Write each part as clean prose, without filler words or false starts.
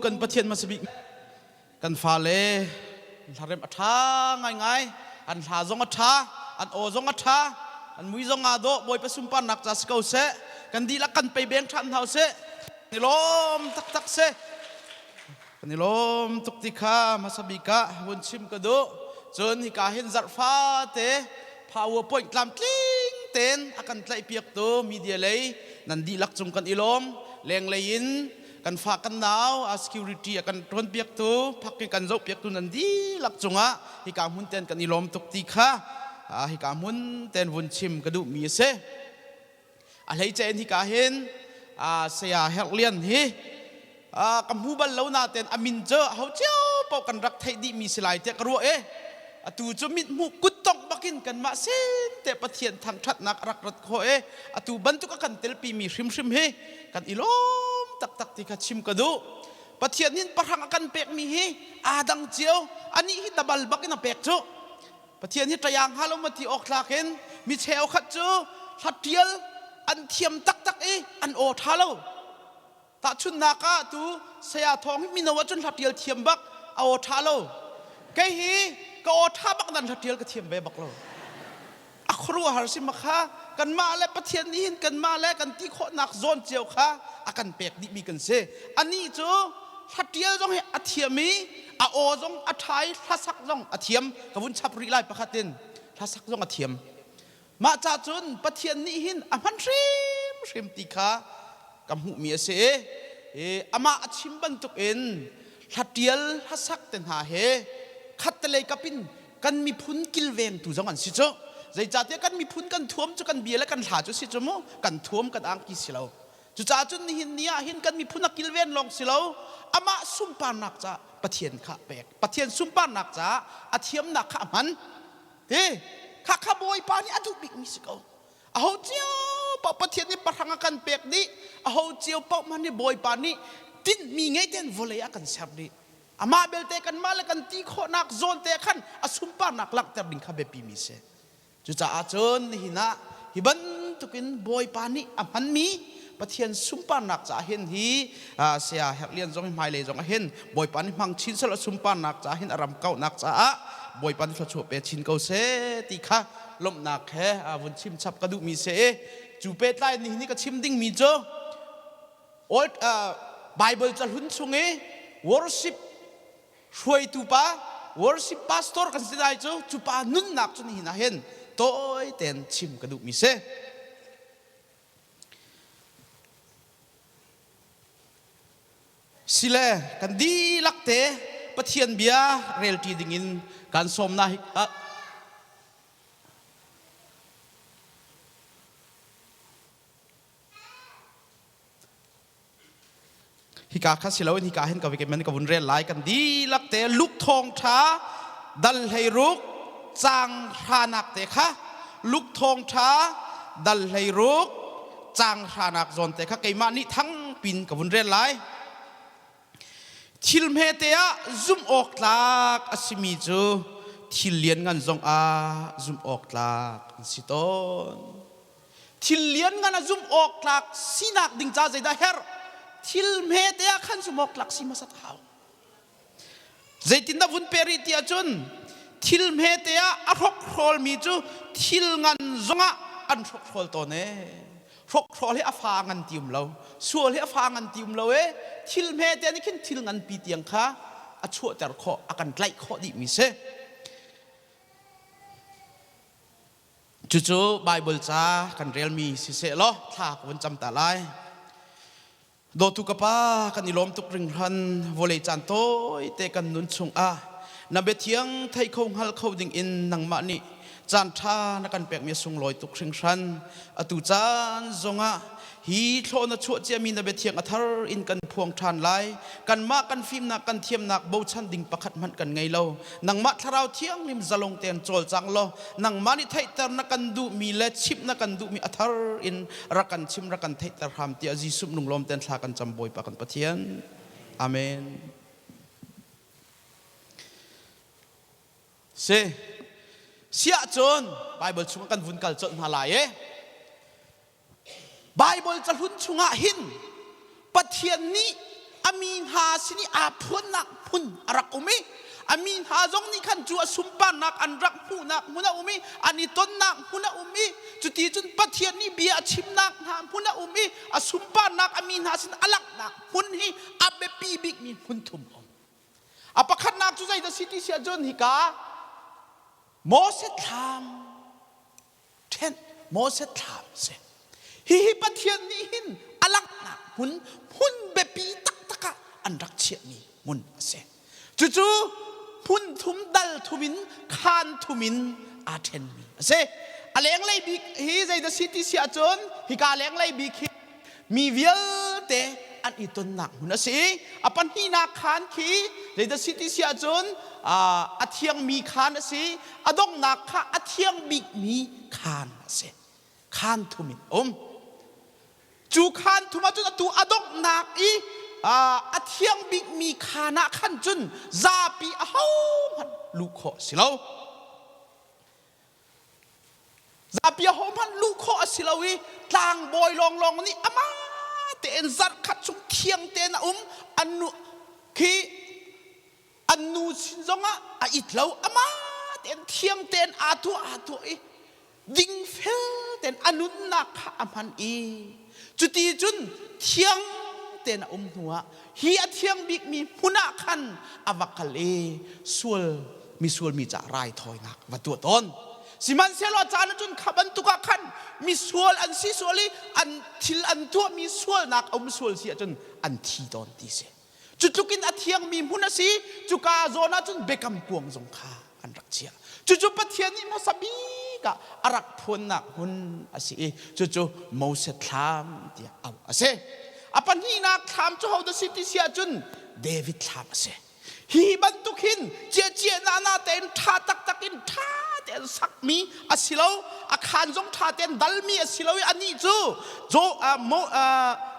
kan Pathian hmasa bik kan fale hlarem a ṭha ngaingai an hla zong a ṭha an aw zong a ṭha an mui zong aa dawh Bawipa sunparnak ca si ko seh kan dihlak kan pei beng ṭhan hna usih kan i lawm taktak si kan i lawm tuk ti kha hmasa bik ah vun chim ka duh cun hika hin zarh fate PowerPoint tlamtling tein a kan tlaihpiaktu media lei nan dihlak cung kan i lawm lenglei in kan fa kan nau a security a kan ṭuanpiaktu phak in kan zohpiaktu nan dihlak cungah hika hmun ten kan i lawm tuk ti kha hika hmun ten vun chim ka duhmi a si. A hleice in hika hin saya Herh Lian hi ka hmu bal lo naten a min cu ho cio paoh kan rak theih dihmi si lai tiah ka ruah i atu cu mithmuh kuttongh bakin kanmah sin te Pathian thangṭhatnak a rak rat khawh i atu bantuk a kan telpimi hrimhrim hi kan i lawm taktak ti kha chim ka duh. Pathian nih pahrang a kan pekmi hi aa dang cio anih hi dabal bakin a pek cu Pathian hi ṭayang hnga lo maw ti awk tlak in mi cheukhat cu hlaṭial an thiam taktak i an aw ṭha lo. Tahchunhnak ah tu saya thawng hi mino ahcun hlaṭial thiam bak a aw ṭha lo. Kei hi ka aw ṭha bak nan hlaṭial ka thiam ve bak lo. A khuaruahhar si makha kanmah le Pathian nih hin kanmah le kan ti khawhnak zawn cio kha a kan pek dihmi kan si. Anih cu hlaṭial zong hi a thiam i a aw zong a ṭha i hlasak zong a thiam. Ka vun chap rih lai pakhat in hlasak zong a thiam. Mah ca cun Pathian nih hin a hman hrimhrim ti kha ka hmuhmi a si i amah a chim bantukin hlaṭial hlasak te hna he khattelei kap in kan miphun kilvengtu zong an si cu. Zeicahtiah kan miphun kan thuam cu kan bia le kan hla cu si cu mu kan thuam kan angki si lo. Cucaah cun nihin ni ah hin kan miphun a kilven lawng si lo amah sunparnak caah Pathian kha pek. Pathian sunparnak caah a thiamnak kha a hman. Ti khakha Bawipa nih a duh bikmi si ko. Aho cio paoh Pathian nih pahrang a kan pek dih. Aho cio paoh hmanh nih Bawipa nih tinhmi ngei tein vawlei a kan ser dih. Amah belte kanmah le kan ti khawhnak zawn te khan a sunparnak langhter ding kha biapi mi si. Cucaah cun nihin ah hi bantukin Bawipa nih a hmanmi Pathian sunparnak caah hin hi saya Herh Lian zong hi hmailei zong ah hin Bawipa nih hmang chin selaw sunparnak caah hin a ram kauhnak caah Bawipa nih thluachuah pe chin ko seh ti kha lawmhnak he vun chim chap ka duhmi si i cu pehtlai nihin i ka chim dingmi cu Old Bible cahlun chung i worship hruaitu pa worship pastor kan si lai cu cu pa nunnak cu nihin ah hin tawi tein chim ka duhmi si. Sile kan dihlak te Pathian bia relṭi dingin kan sawm na hi Hika kha si loin hika hin ka man ka vun rel lai kan dihlak te Luke thawngṭha dal 16 caang hranak te kha Luke thawngṭha dal 16 caang hranak zawn te kha keimah nih thang pin ka vun rel lai. Thil hmete ah zumh awk tlak a simi cu thil lianngan zong ah zumh awk tlak an si tawn. Thil lianngan a zumh awk tlak sinak ding ca zeidah herh? Thil hmete ah khan zumh awk tlak si hmasat a hau. Zeitindah vun pe rih ti ahcun thil hmete ah a hrokhrawlmi cu thil ngan zongah an hrokhrawl tawn ee. Hrokhrawl hi a fa ngan ti um lo. Sual hi a fa ngan ti um lo ee. Thil hmete nih khin thil nganpi tiang kha a chuahter khawh, a kan tlaih khawh dihmi si. Cucu Baibal ca kan relmi siseh law thla ka vun cam ta lai. Dawtu ka pa kan i lawm tuk ringhran vawlei caan tawite kan nun chungah na biathiang thei kho hngal kho ding in nangmah nih caan ṭha na kan pekmi a sunglawi tuk hringhran. Atu caan zongah Hi thlawh na chuah ciami na biathiang a thar in kan phuang ṭhan lai. Kanmah kan fimnak kan thiamnak bochan ding pakhat hmanh kan ngei lo. Nangmah thlarau thianghlim zalong tein cawlcang law nangmah nih theihter na kan duhmi le chimh na kan duhmi a thar in rak kan chim rak kan theihter hram tiah Jesuh lunglawm tein thla kan cam Bawipa kan Pathian. Amen. Si. Siah cun Bible chung kan vun kal colh hna lai e. Baibal cahlun chungah hin Pathian nih A mi hna sin i aa phuannak hmun a rak um i a mi hna zong nih khan cu a sunparnak an rak hmuhnak hmun a um i an i tonnak hmun a um i cuti cun Pathian nih bia a chimnak hna hmun a um i a sunparnak a mi hna sin a langhnak hmun hi a biapi bikmi hmun thum um. A pakhatnak cu zeidah si ti si ahcun hika Moses thlam ṭhen Moses thlam si. Hihi Pathian nih hin a langhnak hmun hmun biapi taktak ah an rak chiahmi hmun a si. Cucu hmun thum dal thum in khaan thum in aa ṭhenmi a si. A lenglei bik hi zeidah si ti si ahcun hika lenglei bik hi mi vialte an i tonnak hmun a si. A pahnihnak khaan khi zeidah si ti si ahcun a thiangmi khaan a si. A donghnak kha a thiang bikmi khaan a si. Khaan thum in um. Cu khaan thum ahcun atu a donghnak i a thiang bikmi khaan ah khan cun zapi ahohmanh luh khawh a si lo. Zapi ahohmanh luh khawh a si lo i tlangbawi lawnglawng nih amah tein zarh khat chung thiang tein a um. An nu khi an nu sin zongah a it lo. Amah tein thiang tein aa tuah aa tuah i dingfel tein a nunnak kha a hman i cuti cun thiang tein a um hnuah hi a thiang bikmi hmun ah khan a va kal i sual misual mi caah raithawinak va tuah tawn. Sihmanhsehlaw a caan ahcun kha bantuk ah khan misual an si sual i an thil an tuahmi sualnak a um sual si ahcun an thi tawn ti si. Cu tluk in a thiangmi hmun a si. Cuka zawn ah cun biakam kuang zong kha an rak chiah. Cucu Pathian nih hmasa bik ah a rak phuannak hmun a si i cucu Moses thlam tiah auh a si. A pahnihnak thlam cu hodah si ti si ahcun David thlam a si. Hi bantuk hin cia na na tein ṭha taktak in ṭha tein sakmi a si lo. A khaan zong ṭha tein dalmi a si lo i anih cu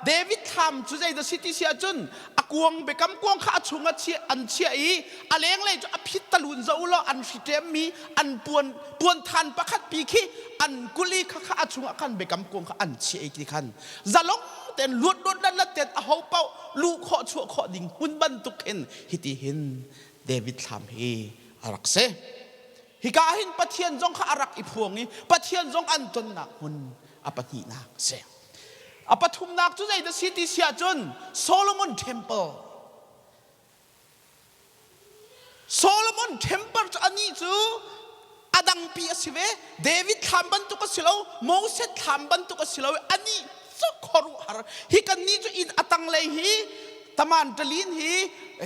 David thlam cu zeidah si ti si ahcun a kuang biakam kuang kha a chung ah an chiah i a lenglei cu a phit talun zo law an hri ṭemmi an puan puan than pakhat pi khi an kul i kha kha a chungah khan biakam kuang kha an chiah i ti khan zalong tein luat luat lat lat tein aho paoh luh khawh chuah khawh ding hmun bantuk hin hiti hin David thlam hi a rak si. Hika hin Pathian zong kha a rak i phuang i Pathian zong an tonnak hmun a pahnihnak a si. A pathumnak cu zeidah si ti si ahcun Solomon Temple. Solomon Temple cu anih cu a dangpi a si ve. David thlam bantuk a si lo, Moses thlam bantuk a si lo. Anih cu khuaruahhar. Hi kan nih cu inn a tanglei hi taman talin hi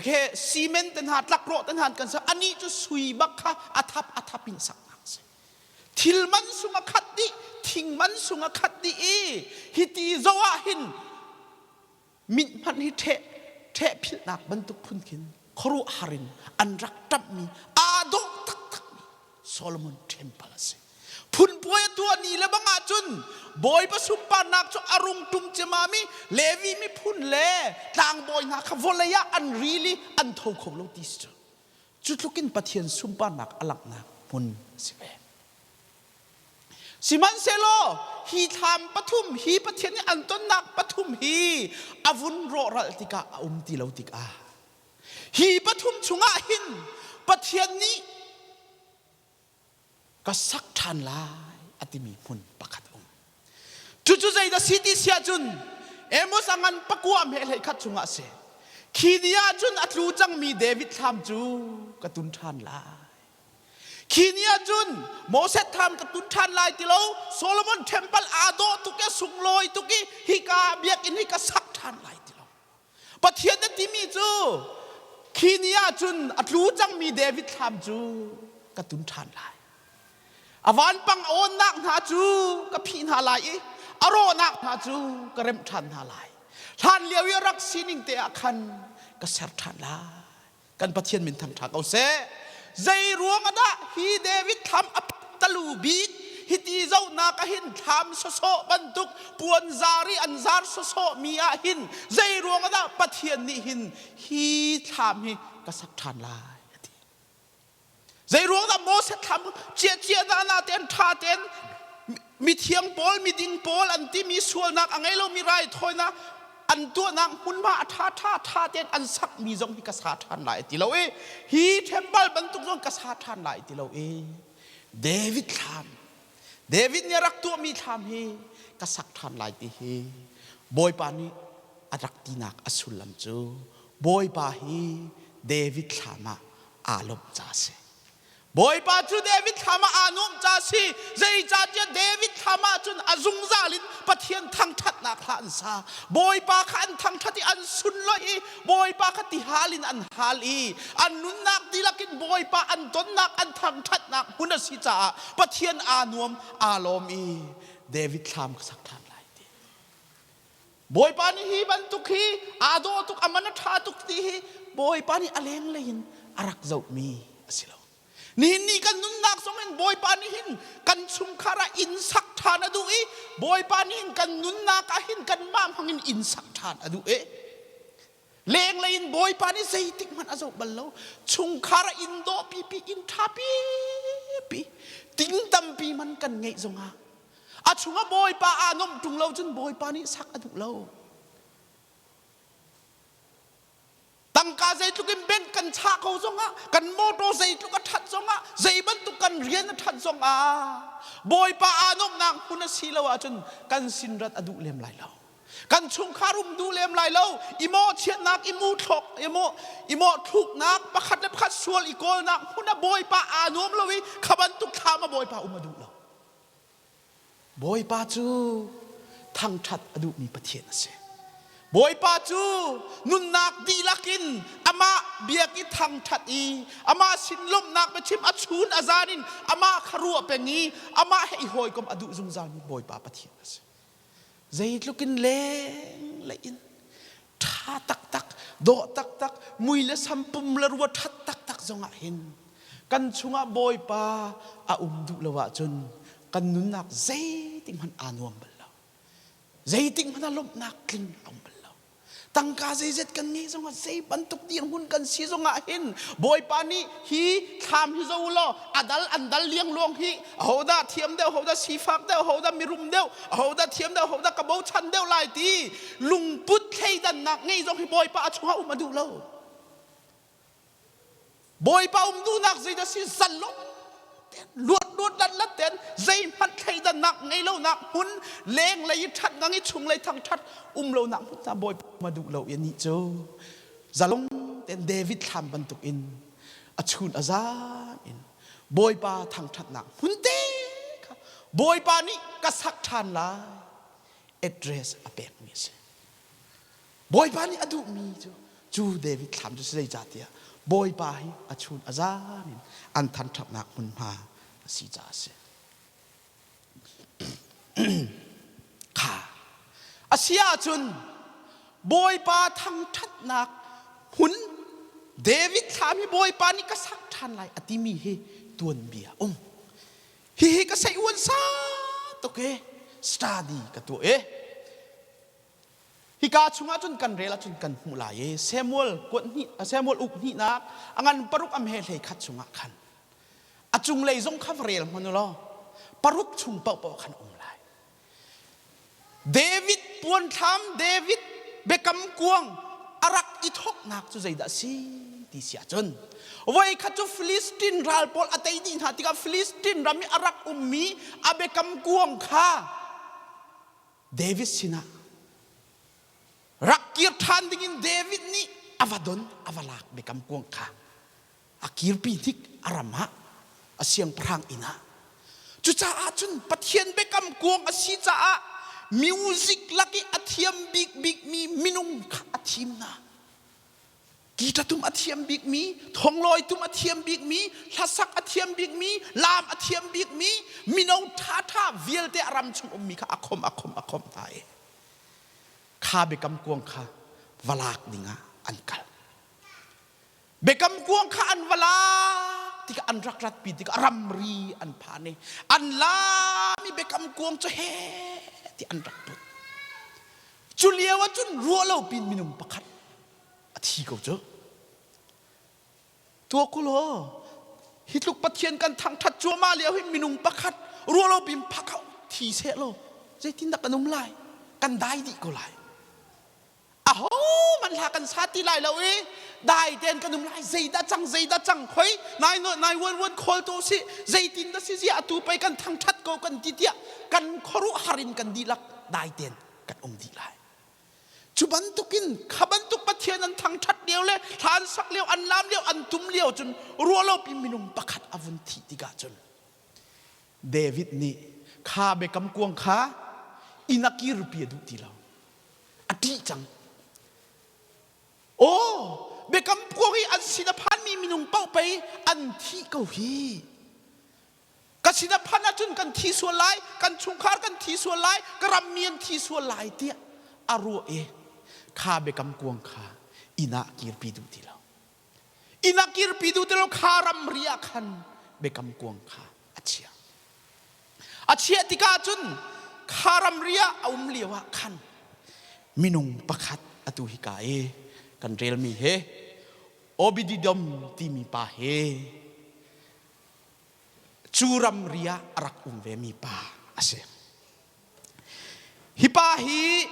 he cement te hna tlakrawh te hna kan sa anih cu sui bak kha a thap a thap in saknak a si. Thil man sung a khat dih, thing man sung a khat dih i hiti zo ah hin mit hmanh hi ṭheh ṭheh philhnak bantuk phun khin khuaruahhar in an rak ṭamhmi aa dawh taktakmi Solomon Temple a si. Phunpuai a tuah ni le bang ahcun Bawipa sunparnak cu a rung ṭum ciammam i Levi miphun le tlangbawi hna kha vawlei ah an ril i an tho kho lo ti si cu. Cu tluk in Pathian sunparnak a langhnak hmun a si ve. Sihmanhsehlaw hi thlam pathum hi Pathian nih an tonnak pathum hi a vun rawhral tikah a um ti lo tikah hi pathum chungah hin Pathian nih ka sak ṭhan lai a timi hmun pakhat a um. Cucu zeidah si ti si ahcun Amos a ngan pakua hme hlei khat chungah a si. Khi ni ah cun a tlu cangmi David thlam cu ka tun ṭhan lai. Khi ni ah cun Moses thlam ka tun ṭhan lai ti lo, Solomon temple aa dawh tuk i a sunglawi tuk i hika biakinn hi ka sak ṭhan lai ti lo. Pathian na timi cu khi ni ah cun a tlu cangmi David thlam cu ka tun ṭhan lai. A vanpang a awnnak hna cu ka phih hna lai i a rawhnak hna cu ka remh ṭhan hna lai. Hlan lio i a rak sining te ah khan ka ser ṭhan lai. Kan Pathian min thangṭha ko seh. Zei ruang ah dah hi David thlam a talu bik hiti zohnak ah hin thlam sawsawh bantuk puan zar i an zar sawsawh mi ah hin zei ruang ah dah Pathian nih hin hi thlam hi ka sak ṭhan lai a ti. Zei ruang dah Moses thlam cia cia na na tein ṭha tein mithiang pawl miding pawl an timi sualnak a ngei lomi raithawinak. An tuahnak hmunhma a ṭha ṭha ṭha tein an sakmi zong hi ka sa ṭhan lai ti lo i hi temple bantuk zong ka sa ṭhan lai ti lo i David thlam David nih a rak tuahmi thlam hi ka sak ṭhan lai ti hi Bawipa nih a rak tinak a sullam cu Bawipa hi David thlam ah aa lawmh ca a si. Bawipa cu David thlam ah aa nuamh ca a si. Zeicahtiah David thlam ah cun a zungzal in Pathian thangṭhatnak hla an sa. Bawipa kha an thangṭhat i an sunlawih i Bawipa kha tihal in an hal i an nunnak dihlak in Bawipa an tonnak an thangṭhatnak hmun a si caah Pathian aa nuam aa lawm i David thlam ka sak ṭhan lai ti. Bawipa nih hi bantuk hi aa dawh tuk a man a ṭha tuk ti hi Bawipa nih a lenglei in a rak zohmi a si lo. Nihin ni kan nunnak zong in Bawipa nih hin kan chungkhar ah inn sak ṭhan a duh i Bawipa nih hin kan nunnak ah hin kanmah hmang in inn sak ṭhan a duh i lenglei in Bawipa nih zeitik hmanh a zoh bal lo. Chungkhar ah inn dawh pipi inn ṭha pipi ting tampi man kan ngeih zongah A chungah Bawipa aa nuamh ṭung lo cun Bawipa nih sak a duh lo. Tangka zeitluk in bank kan chah ko zongah, kan motor zeitluk a ṭhat zongah, zei bantuk kan rian a ṭhat zongah, Bawipa aa nuamhnak hmun a si lo ahcun kan sin rat a duh lem lai lo. Kan chungkhar um duh lem lai lo. I mawhchiatnak, i mu thlok, i maw i mawhthluknak, pakhat le pakhat sual i kawlnak hmun ah Bawipa aa nuam lo i kha bantuk thlam ah Bawipa um a duh lo. Bawipa cu thangṭhat a duhmi Pathian a si. Bawipa cu nunnak dihlak in amah biak i thangṭhat i amah sin lawmhnak biachim a chun a zan in amah kha ruah peng i amah he i hawikom a duh zungzalmi Bawipa Pathian a si. Zeitluk in lenglei in ṭha taktak, dawh taktak, mui le sam pum le rua ṭhat taktak zongah hin kan chungah Bawipa a um duh lo ahcun kan nunnak zeitik hmanh aa nuam bal lo. Zeitik hmanh ah lawmhnak tling a um bal lo. Tangka zeizet kan ngeih zongah zei bantuk dirhmun kan si zongah hin Bawipa nih hi thlam hi zo law a dal an dal liangluang hi ahodah thiam deuh ahodah sifak deuh ahodah mirum deuh ahodah thiam deuh ahodah ka bochan deuh lai ti lungput thleidannak ngei zong hi Bawipa a chungah um a duh lo. Bawipa um duhnak zeidah si zalong ten luat luat lat lat ten zeihmanh thleidannak ngei lonak hmun lenglei i ṭhat ngang i chunglei thangṭhat um lonak hmun hna Bawipa ma duh lo i anih cu zalong ten David thlam bantuk in a chun a zan in Bawipa thangṭhatnak hmun te kha Bawipa nih ka sak ṭhan lai address a pekmi a si. Bawipa nih a duhmi cu cu David thlam cu si zeicahtiah Bawipa hi a chun a zan in an thanṭhatnak hmunhma a si caah a si. Kha a si ahcun Bawipa thangṭhatnak hmun David thlam hi Bawipa nih ka sak ṭhan lai a timi hi tuanbia um. Hihi ka sei uan sa tuk e study ka tuah e. Hika chungah cun kan rel ahcun kan hmuh lai i Samuel kuat hnih Samuel uk hnihnak a ngan paruk a hme hlei khat chungah khan a cunglei zong kha va rel hmanh u law paruk chung paohpaoh khan um lai. David puanthlam David biakam kuang a rak i thawknak cu zeidah a si ti si ahcun voikhat cu Filistin ral pawl a tei dih hna tikah Filistin ram i a rak ummi a biakam kuang kha David sinah rak kir ṭhan dingin David nih a va don a va lak biakam kuang kha a kirpi hnik a ram ah a siangpahrang inn ah cucaah cun Pathian biakam kuang a si caah music lak i a thiam bikbik mi minung kha a thim hna Guitar tum a thiam bikmi, thonglawi tum a thiam bikmi, hlasak a thiam bikmi, laam a thiam bikmi, mino ṭhaṭha vialte a ram chung ummi kha a khom a khom a khom hna i kha biakam kuang kha va lak dingah an kal. Biakam kuang kha an va lak tikah an rak ratpi tikah ramri an phan i an laam i biakam kuang cu he ti an rak put. Cu lio ah cun ruah lo pin minung pakhat a thi ko cu tuak ku law hi tluk pathian kan thangthat cuahmah lio hi minung pakhat rualo pin phakau thi seh law zeitindah kan um lai kan dai dih ko lai. Hohmanh hla kan sa ti lai lo i dai tein kan um lai. Zeidah cang, zeidah cang, khoi nai nai uan uan khawl tu si, zeitin dah si zia atu pei kan thangṭhat ko kan ti tiah kan khuaruahhar in kan dihlak dai tein kan um dih lai. Cu bantukin kha bantuk Pathian an thangṭhat lio le hla an sak lio, an laam lio, an tum lio cun ruahlopi minung pakhat a vun thih tikah cun David nih kha biakam kuang kha inn ah kirpi a duh ti lo. A ṭih cang. Aw, biakam kuang i an sin a phanmi minung paoh pei an thih ko hi. Ka sin a phanh ahcun kan thi sual lai, kan chungkhar kan thi sual lai, ka rammi an thi sual lai tiah a ruah i kha biakam kuang kha inn ah kirpi duh ti lo. Inn ah kirpi duh ti lo kha ramri ah khan biakam kuang kha a chiah. A chiah tikah cun kha ramri ah a um lio ah khan minung pakhat atu hika i kan relmi he Obededom timi pa he cu ramri ah a rak um vemi pa a si. Hi pa hi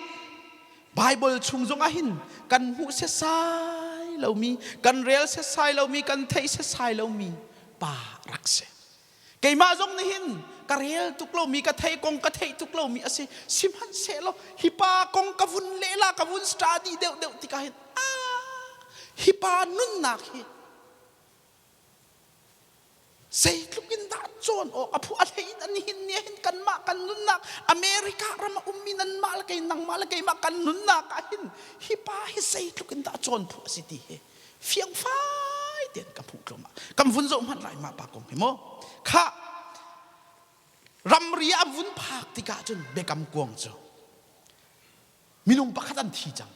Baibal chung zongah hin kan hmuh setsai lomi, kan rel setsai lomi, kan theih setsai lomi pa rak si. Keimah zong nih hin ka rel tuk lomi, ka theih kong ka theih tuk lomi a si. Sihmanhsehlaw hi pa kong ka vun lehla, ka vun study deuhdeuh tikah hin ah hi pa nunnak hi Zeitluk in dah cawn awk a phu a hlei in an hin ni hin kanmah kan nunnak America ram a ummi nanmah le kei nangmah le keimah kan nunnak ah hin hi pa hi zeitluk in dah cawn phu a si ti hi fiangfai tein ka hmuh tlawmah kan vun zoh hmanh lai mah pa kong hi mu kha ramri a vun phak tikah cun biakam kuang cu Minung pakhat an thi cang.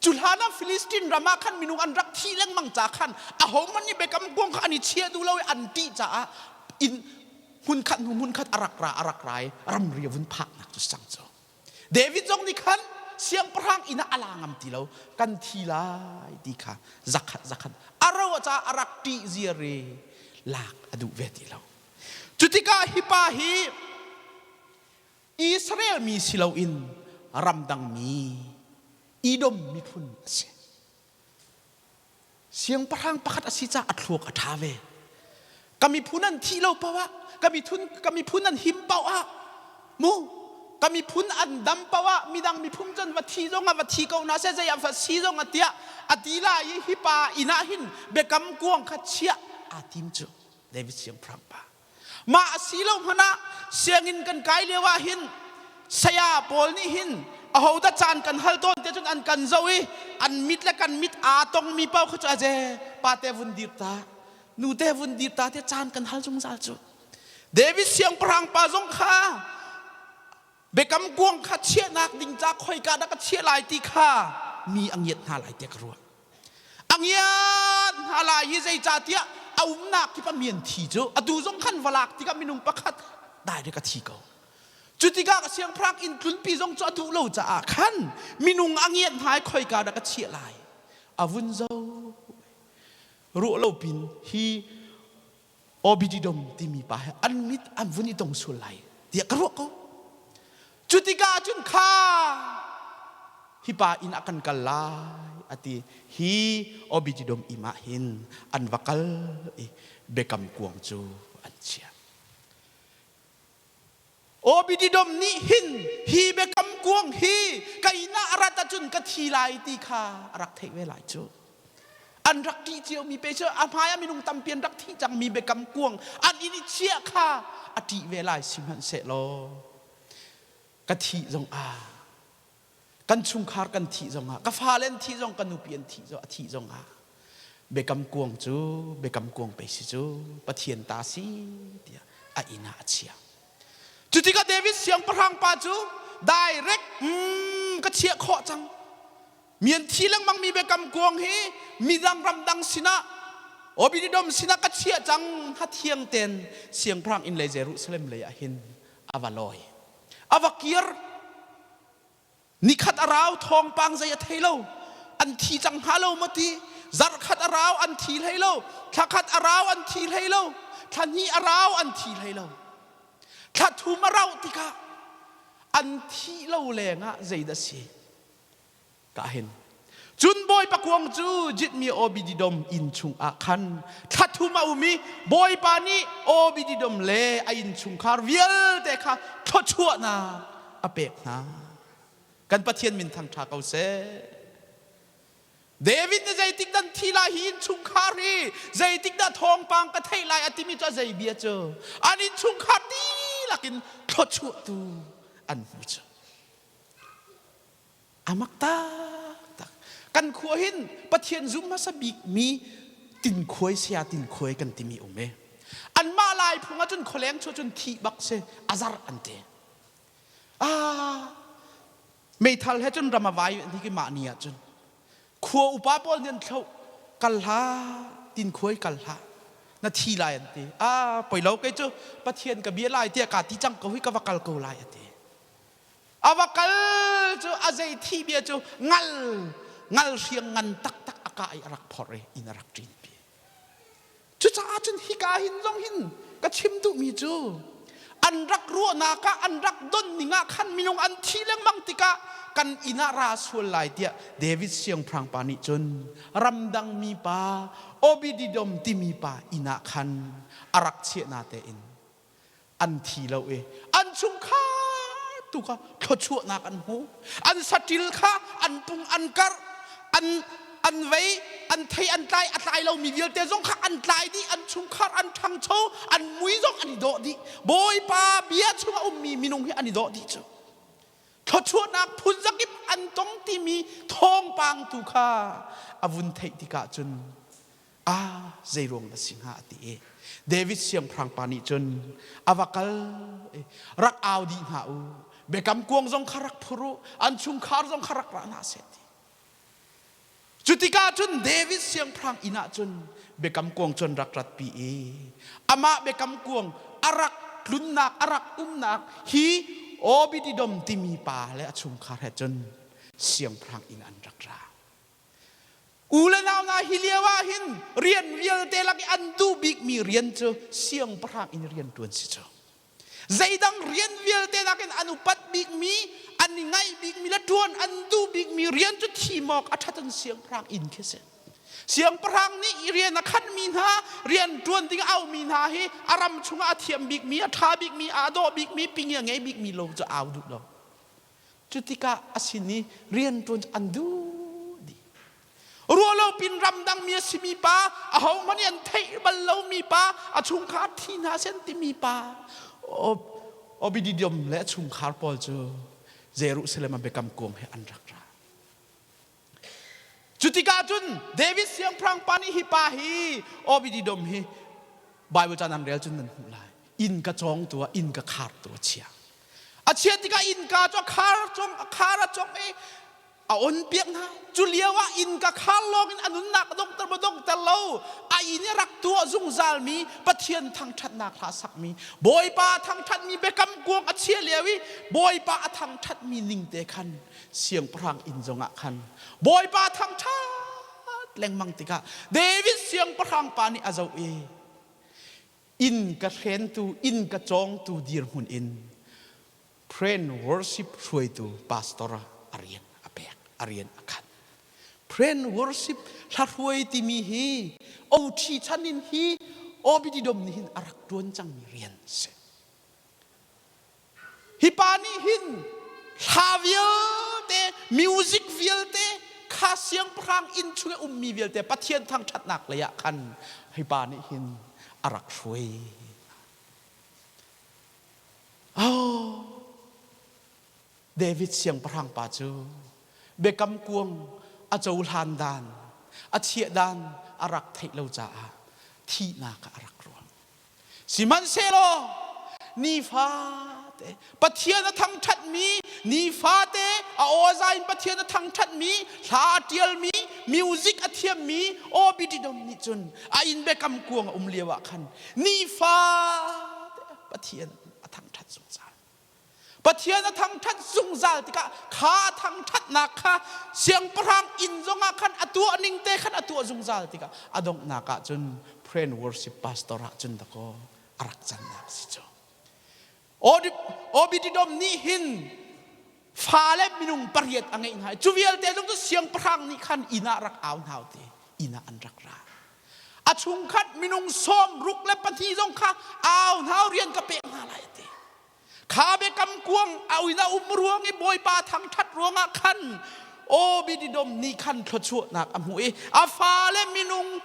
Cu hlan ah Filistin ram ah khan minung an rak thih lengmang ca khan ahohmanh nih biakam kuang kha an i chia duh lo i an ṭih caah inn hmunkhat hnu hmunkhat a rak ra a rak ra i ramri a vun phaknak cu cang cu. David zong nih khan siangpahrang inn ah a la ngam ti lo kan thi lai ti kha zakhat zakhat a ro caah a rak ṭih ziar i lak a duh ve ti lo. Cutikah hi pa hi Israel mi si loin ramdang mi Edom miphun a si. Siangpahrang pakhat a si caah a thluak a ṭha ve. Ka miphun an thih lo paoh ah, ka miphun, ka miphun an him paoh ah, mu, ka miphun an dam paoh ah, midang miphun cun va thi zong ah va thi ko hna seh, zei ah va si zong ah tiah a ti lai i hi pa inn ah hin biakam kuang kha chiah aa tim cu David siangpahrang pa. Mah a si lo hmanh ah sianginn kan kai lio ah hin saya pawl nih hin ahodah caan kan hal tawn te cun an kan zoh i an mit le kan mit aa tongmi paoh kha cu aje pate vun dir ta nute vun dir ta te caan kan hal zungzal cu. David siangpahrang pa zong kha biakam kuang kha chiahnak ding ca khoika dah ka chiah lai ti kha mi a ngiat hna lai tiah ka ruah. A ngiat hna lai i zeicahtiah a umnak kip a mian thi cu atu zong khan va lak tikah minung pakhat direct a thi ko. Cu tikah siangpahrang inn tlunpi zong cu a duh lo caah khan minung a ngiat hna i khoika dah ka chiah lai a vun zoh. Ruah lo pin hi Obededom timi pa he an mit an vun i tong sual lai tiah ka ruah ko. Cu tikah cun kha hi pa inn ah kan kal lai a ti. Hi Obededom inn ah hin an va kal i biakam kuang cu an chiah. Obededom nih hin hi biakam kuang hi ka inn ah a rat ahcun ka thi lai ti kha a rak theih ve lai cu. An rak ṭih ciomi pe cu a hmai ah minung tampi an rak thi cangmi biakam kuang an inn i chiah kha a ṭih ve lai sihmanhsehlaw ka thih zong ah kan chungkhar kan thih zong ah ka fale an thih zong ka nupi an thih zong a thih zong ah biakam kuang cu biakam kuang pei si cu Pathian ta si tiah a inn ah a chiah. Cu tikah David siangpahrang pa cu direct ka chiah khawh cang. Mi an thi lengmang mi biakam kuang hi midang ramdang sinah Obededom sinah ka chiah cang ha thiang ten siangpahrang inn lei Jerusalem lei ah hin a va lawi. A va kir. Nikhat a rau thawngpang zei a thei lo. An thi cang hnga lo maw ti. Zarhkhat a rau an thi hlei lo. Thlakhat a rau an thi hlei lo. Thla hnih a rau an thi hlei lo. Thla thum a rauh tikah an thih lo lengah zeidah si? Ka hin. Cun Bawipa kuang cu Jitmi Obededom inn chungah khan thla thum a um i Bawipa nih Obededom le a innchungkhar vialte kha thluachuahnak a pek hna. Kan Pathian min thangṭha ko seh. David nih zeitik dan thi lai hi innchungkhar hi zeitik dah thawngpang ka theih lai a timi cu a zei bia cu an innchungkhar dihlak in thluachuahtu an hmu cu. A mak taktak. Kan khua hin Pathian zum hmasa bik mi tinkhuai sia tinkhuai kan timi um e. Anmah lai phung ahcun khualeng chuah cun thih bak si azar an ti. Ah meithal he cun ram a vai hi ki mah ni ahcun khua upa pawl nih an thloh kal hlah tinkhuai kal hlah na thi lai an ti. Ah poi lo kei cu Pathian ka bia lai tiah ka ti cang ko hi ka va kal ko lai a ti. A va kal cu a zei thi bia cu ngal ngal hriang ngan taktak a kah i a rak phorh i inn a rak ṭinpi. Cucaah cun hika hin zong hin ka chim duhmi cu an rak ruahnak ah an rak don ning ah khan minung an thi lengmang tikah kan inn ah ra sual lai tiah David siangpahrang pa nih cun ramdang mi pa Obededom timi pa inn ah khan a rak chiah na tein an thi lo i an chungkhar tu kha thluachuahnak an hmu an saṭil kha an pung an karh an an vei an thei an tlai a tlai lomi vialte zong kha an tlai dih an chungkhar an ṭhangcho an mui zong an i dawh dih bawipa bia chung a ummi minung hi an i dawh dih cu thluachuahnak phun zakip an tong timi thawngpang tu kha a vun theih tikah cun ah zeiruang na si hnga a ti i David siangpahrang pa nih cun a va kal i rak au dih hna u biakam kuang zong kha rak phur u an chungkhar zong kha rak ra hna seh ti cu tikah cun David siangpahrang inn ah cun biakam kuang cun rak ratpi i amah biakam kuang a rak tlunnak a rak umnak hi Obededom timi pa le a chungkhar he cun siangpahrang inn an rak ra U le nau hna hi lio ah hin rian vialte lak i an duh bikmi rian cu siangpahrang in rian ṭuan si cu. Zeidang rian vialte nakin an upat bikmi, an i ngaih bikmi le ṭuan an duh bikmi rian cu thim awk a ṭhat in siangpahrang inn khi a si. Siangpahrang nih rian a khanmi hna, rian ṭuan ding a aumi hna hi a ram chungah a thiam bikmi, a ṭha bikmi, aa dawh bikmi, pingi a ngei bikmi lo cu au duh lo. Cutikah a sin i rianṭuan cu an duh dih. Rualopin ramdangmi a simi pa, ahohmanh nih an theih bal lomi pa, a chungkhar thi hna seh an timi pa, Obedidium le a chungkhar pawl cu Jerusalem ah biakam kuang he an rak ra. Cutikah cun David siangpahrang pa nih hi pa hi Obededom hi Bible ca nan rel cun nan hmuh lai. Inn ka cawngtu ah inn ka khartu a chia. A chia tikah innka cu a khar cong a khar a cong i a on piak hna. Cu lio ah innka khar lawng in a nunnak a donghter ma donghter lo. A inn i rak tuah zungzalmi Pathian thangṭhatnak hla sakmi Bawipa a thangṭhatmi biakam kuang a chia lio i Bawipa a thangṭhatmi ning te khan siangpahrang inn zongah khan Bawipa thangṭhat lengmang tikah David siangpahrang pa nih a zoh i inn ka hrentu inn ka cawngtu dirhmun in prayer and worship hruaitu pastor a rian a pek a rian a khat prayer and worship hla hruai timi hi OT chan in hi Obededom nih hin a rak ṭuan cangmi rian si Hi pa nih hin hla vialte, music vialte, kha siangpahrang inn chung i ummi vialte Pathian thangṭhatnak lei ah khan hi pa nih hin a rak hruai. Oh, David siangpahrang pa cu biakam kuang a cohlan dan, a chiah dan a rak theih lo caah thihnak ah a rak ruang. Sihmanhsehlaw nifate Pathian a thangṭhatmi nifate a awza in Pathian a thangṭhatmi hla a ṭialmi music a thiammi Obededom nih cun a inn biakam kuang a um lio ah khan nifate Pathian a thangṭhat zungzal. Pathian a thangṭhat zungzal tikah kha thangṭhatnak kha siangpahrang inn zongah khan a tuah ning te khan a tuah zungzal tikah a donghnak ah cun prayer and worship pastor ah cun dakaw a rak cannak si cu. Obededom nih hin Fale minung pariat a ngeih hna i cu vialte zong cu siangpahrang nih khan inn ah rak au hna ti inn ah an rak ra. A chungkhat minung 62 zong kha au hna rian ka pek hna lai a ti. Kha biakam kuang a inn a um ruang i Bawipa thangṭhat ruangah khan Obededom nih khan thluachuahnak a hmuh i a fale minung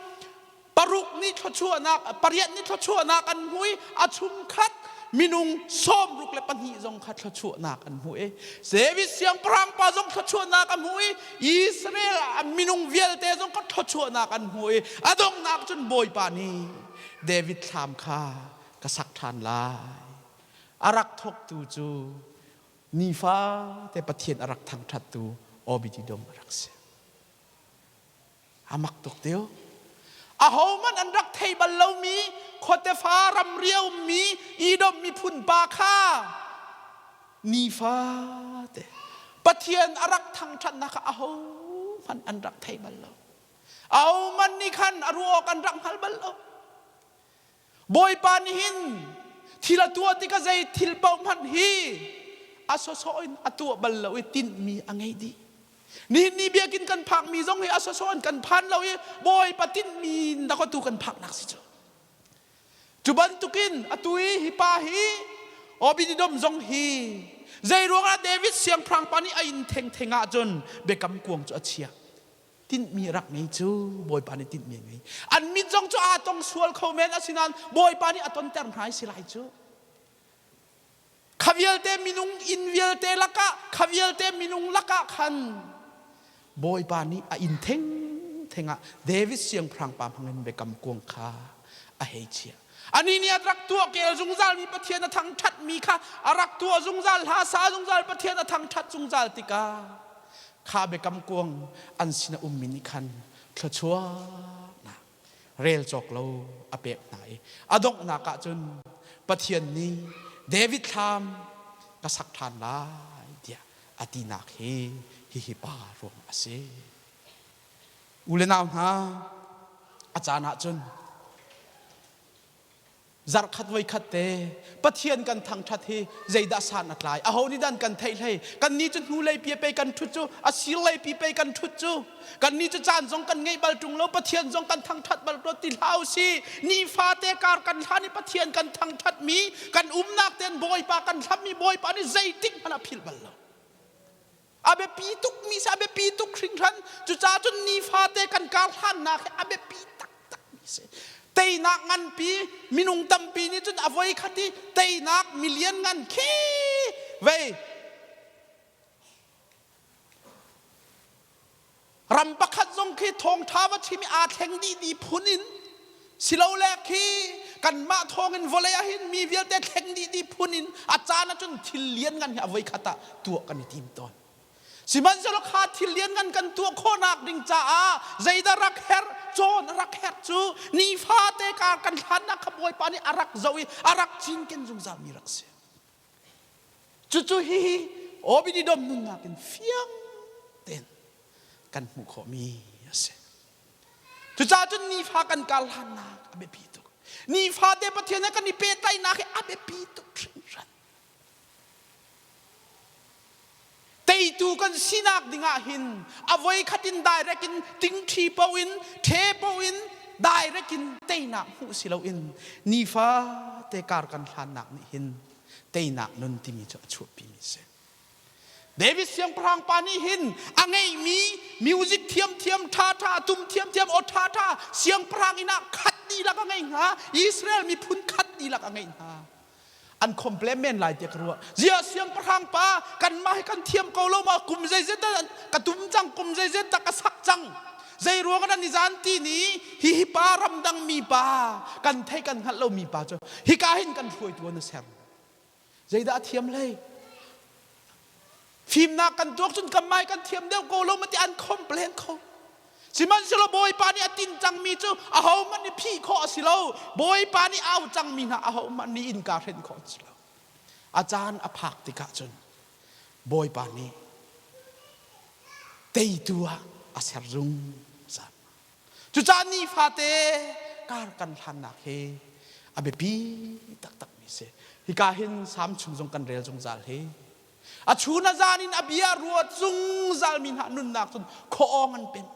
paruk nih thluachuahnak pariat nih thluachuahnak an hmuh i a chungkhat minung 62 zong kha thluachuahnak an hmuh i David siangpahrang pa zong thluachuahnak a hmuh i Israel minung vialte zong kha thluachuahnak an hmuh i a donghnak cun Bawipa nih David thlam kha ka sak ṭhan lai. A rak thawktu cu nifate Pathian a rak thangṭhattu Obededom a rak si. A mak tuk tiu. Ahohmanh an rak thei bal lomi khuatefa ramri a ummi Edom miphun pa kha nifate Pathian a rak thangṭhatnak kha ahohmanh an rak thei bal lo. Ahohmanh nih khan a ruah awk an rak hngal bal lo. Bawipa nih hin thil a tuah tikah zei thil paoh hmanh hi a sawsawh in a tuah bal lo i tinhmi a ngei dih. Nihin ni biakinn kan phakmi zong hi a sawsawh in kan phan lo i Bawipa tinhmi na tu kan phaknak si cu. Cu bantukin atu i hi pa hi Obededom zong hi zei ruangah David siangpahrang pa nih a inn thengtheng ah cun biakam kuang cu a chiah. Tinhmi rak ngei cu Bawipa nih tinhmi a ngei. An mit zong cu aa tong sual kho men asinain Bawipa nih a tonter hna i si lai cu. Kha vialte minung inn vialte lakah, kha vialte minung lakah khan Bawipa nih a inn thengtheng ah David siangpahrang pa hmangin biakam kuang kha a hei chiah. Anih nih a rak tuah kel zungzalmi Pathian a thangṭhatmi kha a rak tuah zungzal, hla sa zungzal, Pathian a thangṭhat zungzal tikah kha biakam kuang an sin a ummi nih khan thluachuahnak rel cawk lo a pek hna i a donghnak ah cun Pathian nih David thlam ka sak ṭhan lai tiah a tinak hi hihi pa ruang a si. U le nau hna, a caan ah cun zarkhat voikhat te Pathian kan thangṭhat hi zeidah san a tlai aho nih dan kan theih hlei kannih cu hnulei pi pei kan ṭhut cu a sirlei pi pei kan ṭhut cu kannih cu caan zong kan ngeih bal ṭung lo Pathian zong kan thangṭhat bal lo ti hlah usih nifate kar kan hlan i Pathian kan thangṭhat mi kan umnak ten Bawipa kan hlammi Bawipa nih zeitik hmanh a philh bal lo a biapi tuk mi si a biapi tuk hringhran cucaah cun nifate kan kar hlannak hi a biapi taktak mi si teinak nganpi minung tampi nih cun a voi khat i teinak million ngan khi vei ram pakhat zong khi thawngṭha va chim i aa thleng dih dih phun in silole khi kanmah thawngin vawlei ah hin mi vialte thleng dih dih phun in a caan ah cun thil lianngan hi a voikhat ah tuah kan i tim tawn. Sihmanhsehlaw kha thil lianngan kan tuah khawhnak ding caah zeidah rak herh cawn a rak herh cu nifate kar kan hlannak kha Bawipa nih a rak zoh i a rak cinken zungzal mi rak si. Cucu hihi Obededom nunnak in fiang tein kan hmuh khawhmi a si. Cucaah cun nifa kan kar hlannak a biapi tuk. Nifate Pathian he kan i pehtlaihnak hi a biapi tuk hringhran. Teitu kan sinak dingah hin a voikhat in direct in tingṭhi po in ṭhe po in direct in teinak hmuh si loin nifate kar kan hlannak nih hin teinak nun timi cu a chuahpimi a si. David siangpahrang pa nih hin a ngeihmi music thiamthiam ṭhaṭha tum thiamthiam aw ṭhaṭha siangpahrang inn ah khat dihlak a ngei hna Israel miphun khat dihlak a ngeih hna an complain men lai tiah ka ruah ziah siangpahrang pa kanmah hi kan thiam ko lo ma kum zeizet ka tum cang kum zeizet dah ka sak cang zei ruang ah ni zan ti ni hi hi pa ramdang mi pa kan thei kan hngalh lo mi pa cu hika hin kan hruaitu na ser Zeidah a thiam hlei? Fimnak kan tuak cun kan mai kan thiam deuh ko lo ma ti an complain kho. Sihmanhsehlaw Bawipa nih a tin cangmi cu ahohmanh nih phih khawh a si lo. Bawipa nih au cangmi hna ahohmanh nih innka hren khawh an si lo. A caan a phak tikah cun Bawipa nih teitu ah a ser zungzal. Cucaah nifate kar kan hlannak hi a biapi taktakmi si. Hika hin Salm chung zong kan rel zungzal hi. A chun a zan in a bia ruat zungzal mi hna nunnak cun khuaawng an pem.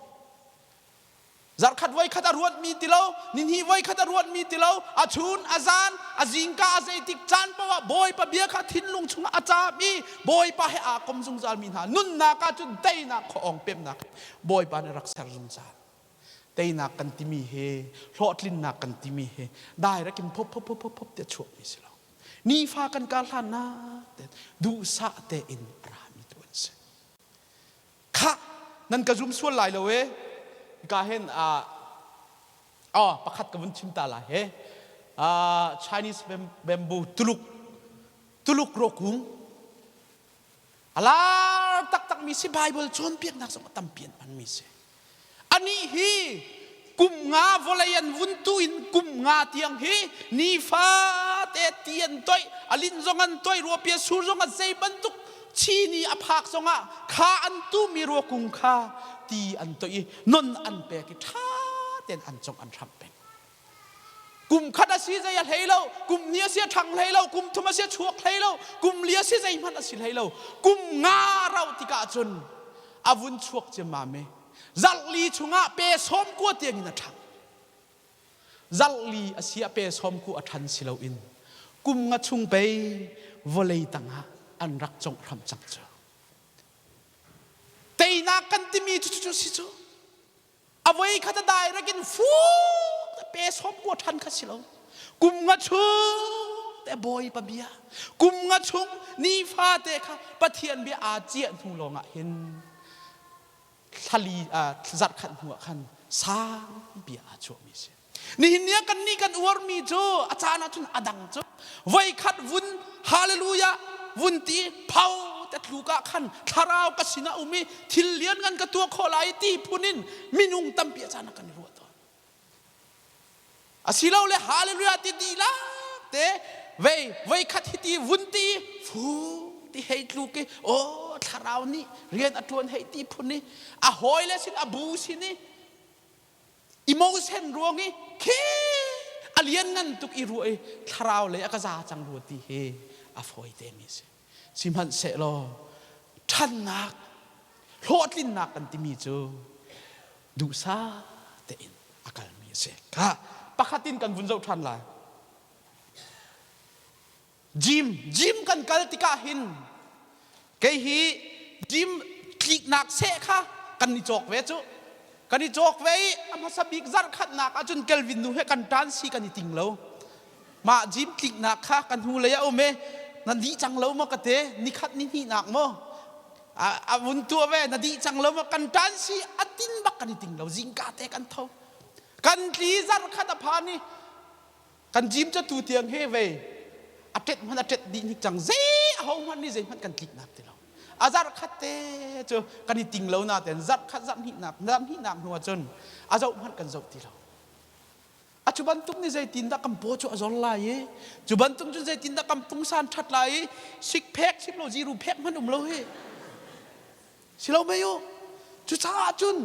Zarkhat voikhat a ruatmi ti lo, nihnih voikhat a ruatmi ti lo, a chun, a zan, a zingka, a zeitik caan paoh ah Bawipa bia kha thinlung chungah a caam i Bawipa he aa kom zungzalmi hna nunnak ah cun teinak khuaawng pemnak Bawipa nih rak ser zungzal. Teinak kan timi hi, hlawhtlinnak kan timi hi direct in phop phop phop phop te chuakmi si lo. Nifa kan kar hlannak te duhsah tein a rami tu an si. Khah, nan ka zum sual lai lo e. Ka hen ah oh pakhat ka vun chim ta lai he. Chinese bamboo Tuluk Tuluk rawkung alar taktak mi si Bible cawnpiaknak zong a tampi an hman mi si. Anih hi kum nga vawlei an vun tu in kum nga tiang hi nifate ti an toih a lin zong an toih ruahpi a sur zong a zei bantuk chini a phak zongah kha an tumi ruakung kha ti an toih i non an pek i ṭha tein an cong an hramh peng kum khat a si zei a hlei lo kum ni a si a ṭhang hlei lo kum thum a si a chuak hlei lo kum li a si zeihmanh a si hlei lo kum nga rauh tikah cun a vun chuak ciammam i zarhli chungah pe sawm kua tiangin a ṭhang zarhli a si ah pe sawm ku a ṭhan si loin kum nga chung pei vawlei tangah an rak congh hram cang cu teinak kan timi cu cu si cu a voi khat a direct in fu pe sawm kua ṭhan kha si lo kum nga chung te bawipa bia kum nga chung nifa te kha pathian bia aa ciah hnu lawngah hin thlali zarh khat hnu ah khan sang bia aa chuahmi si nihin ni ah kan nih kan uarmi cu a caan ah cun a dang cu voi khat vun hallelujah vun ti phau te tluk ah khan thlarau ka sinah um i thil lian ngan ka tuah khawh lai ti phun in minung tampi a caan ah kan i ruah tawn Asilole hallelujah ti dihlak te vei voi khat hiti vun ti fu ti hei tluk i aw thlarau nih rian a ṭuan hei ti phun i a hawile sin a bu sin i emotion ruang i khi a lian ngan tuk i ruah i thlarau lei a ka za cang rua ti hi a fawi te mi si sihmanhsehlaw ṭhannak hlawhtlinnak kan timi cu duhsah tein a kalmi a si. Kha pakhat in kan vun zoh ṭhan lai. Gym, gym kan kal tikah hin kei hi gym tliknak seh kha kan i cawk ve cu. Kan i cawk ve i a hmasa bik zarh khatnak ahcun Kelvin nu he kan ṭan si kan i ting lo. Mah gym tliknak kha kan hnu lei a um i na dih cang lo maw ka te nikhat ni hnihnak maw a vun tuah ve na dih cang lo maw kan ṭan si a tin bak kan i ting lo zingka te kan tho kan tli zar khat a phan i kan gym cu tu tiang he ve a ṭet hman a ṭet dih hnik cang zei a ho hmanh nih zei hmanh kan tlik nak ti lo a zarh khat te cu kan i ting lo na ten zarh khat zarh hnihnak zarh hnihnak hnu ah cun a zoh hmanh kan zoh ti lo A cu bantuk nih zeitindah kan paw cu a zor lai i cu bantuk cun zeitindah kan pungsan ṭhat lai i sikphek sim lo ziru phek hmanh um lo hi si lo mei u cucaah cun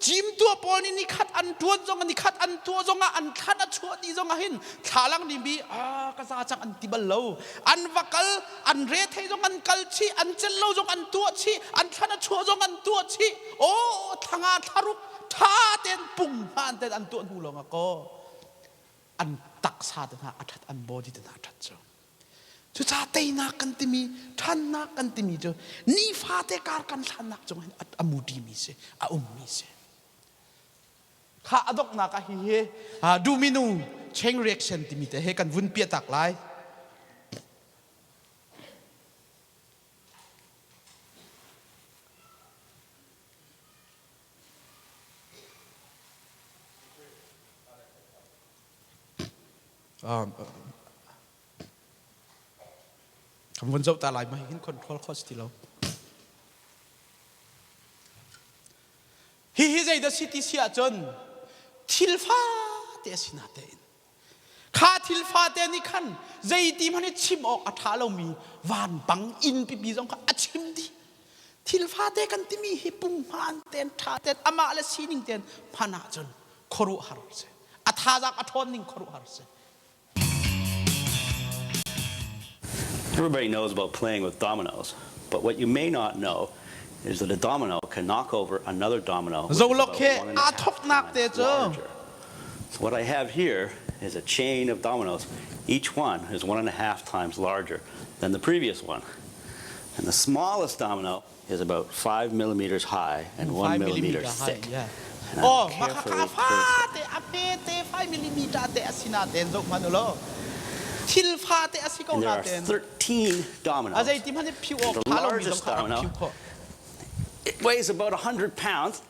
cim tuah pawl nih nikhat an ṭuan zong nikhat an tuah zongah an thlan a chuah dih zongah hin thlalang nih mi a ka za cang an ti bal lo an va kal an re thei zong an kal chih an celh lo zong an tuah chih an thlan a chuah zong an tuah chih aw thlanga thlaruk ṭha tein punghman tein an tuah hnu lawngah kaw an taksa te hna a ṭhat an body te hna a ṭhat cu cucaah teinak kan timi ṭhannak kan timi cu nifate kar kan hlannak cung hin a muṭimi si a ummi si kha a donghnak ah hihi duminu chain reaction timi te he kan vun piah tak lai Kan vun zoh ta lai ma hin control kho si ti lo. Hihi zei dah si ti si ahcun thil fate a si natein kha thil fate nih khan zeiti hmanh i chim awk a ṭha lomi vanpang inn pipi zong kha a chim dih. Thil fate kan timi hi punghman tein ṭha tein amah le sining tein hman ahcun khuaruahhar a si. A thazaang a ṭhawn ning khuaruahhar a si. Everybody knows about playing with dominoes. But what you may not know is that a domino can knock over another domino, which is Zolok about he one and a aa half thoknak te times cu larger. So what I have here is a chain of dominoes. Each one is 1.5 times larger than the previous one. And the smallest domino is about 5 millimeters high and 1 5 millimeter millimeter high, thick. yeah. And I will Oh, maka carefully ka place fa te a pe te 5 millimeter te asina ten zoh hmanh u law thil fa te asi ko And there na are ten 13 a dominoes. zei ti hmanh in phiu And awk the tha lomi zong largest kha rak domino, phiu khawh. it weighs about 100 pounds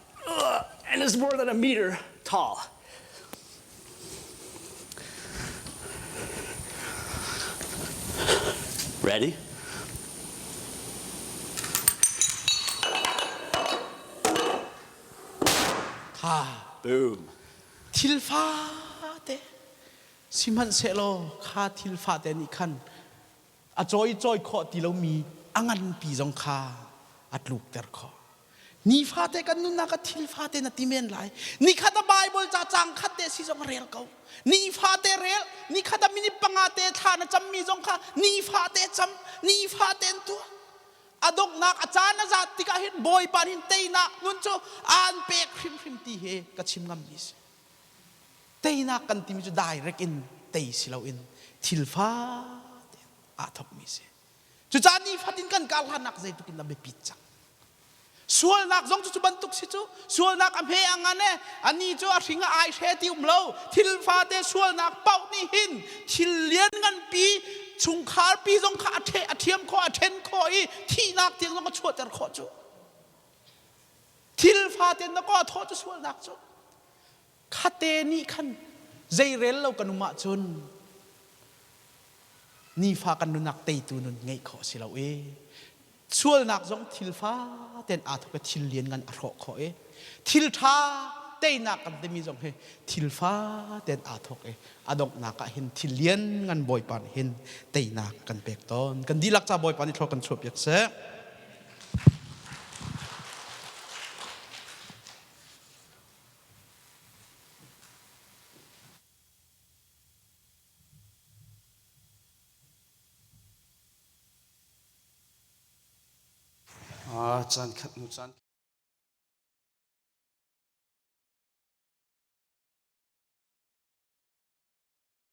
and is more than a meter tall. Ready? Kha Boom. thil fa te sihmanhsehlaw kha thil fa te nih khan a cawi cawi khawh ti lomi a nganpi zong kha a tlukter khawh. Nifate kan nunnak ah thil fate na ti men lai. Nikhat a Bible ca cang khat te si zong rel ko. Nifate rel, nikhat a minute panga te thla na cammi zong kha nifate cam, nifate in tuah. A donghnak a caan a zat tikah hin Bawipa nih teinak nun cu aan pek hrimhrim ti hi ka chim ngammi si. Teinak kan timi cu direct in tei si loin thil fate aa thokmi si. Cucaah nifatin kan kar hlannak zeitluk in a biapit cang. Sualnak zong cu cu bantuk si cu sualnak a hme a ngan e ani cu a hring a ai hre ti um lo. Thil fate sualnak paoh nih hin thil lian nganpi chungkhar pi zong kha a the a thiam khawh a then khawh i thihnak tiang zong a chuahter khawh cu. Thil fate na ko thawh cu sualnak cu khate nih khan zeirel lo kan um ahcun nifa kan nunnak teitu nun ngeih khawh si lo i sualnak zong thil faten aa thawk i thil lian ngan a hrawh khawh i thil ṭha teinak kan timi zong hi thil faten aa thawk i a donghnak ah hin thil lian ngan Bawipa nih hin teinak kan pek tawn. Kan dihlak ca Bawipa nih thlua kan chuahpiak seh. Caan khat hnu caan.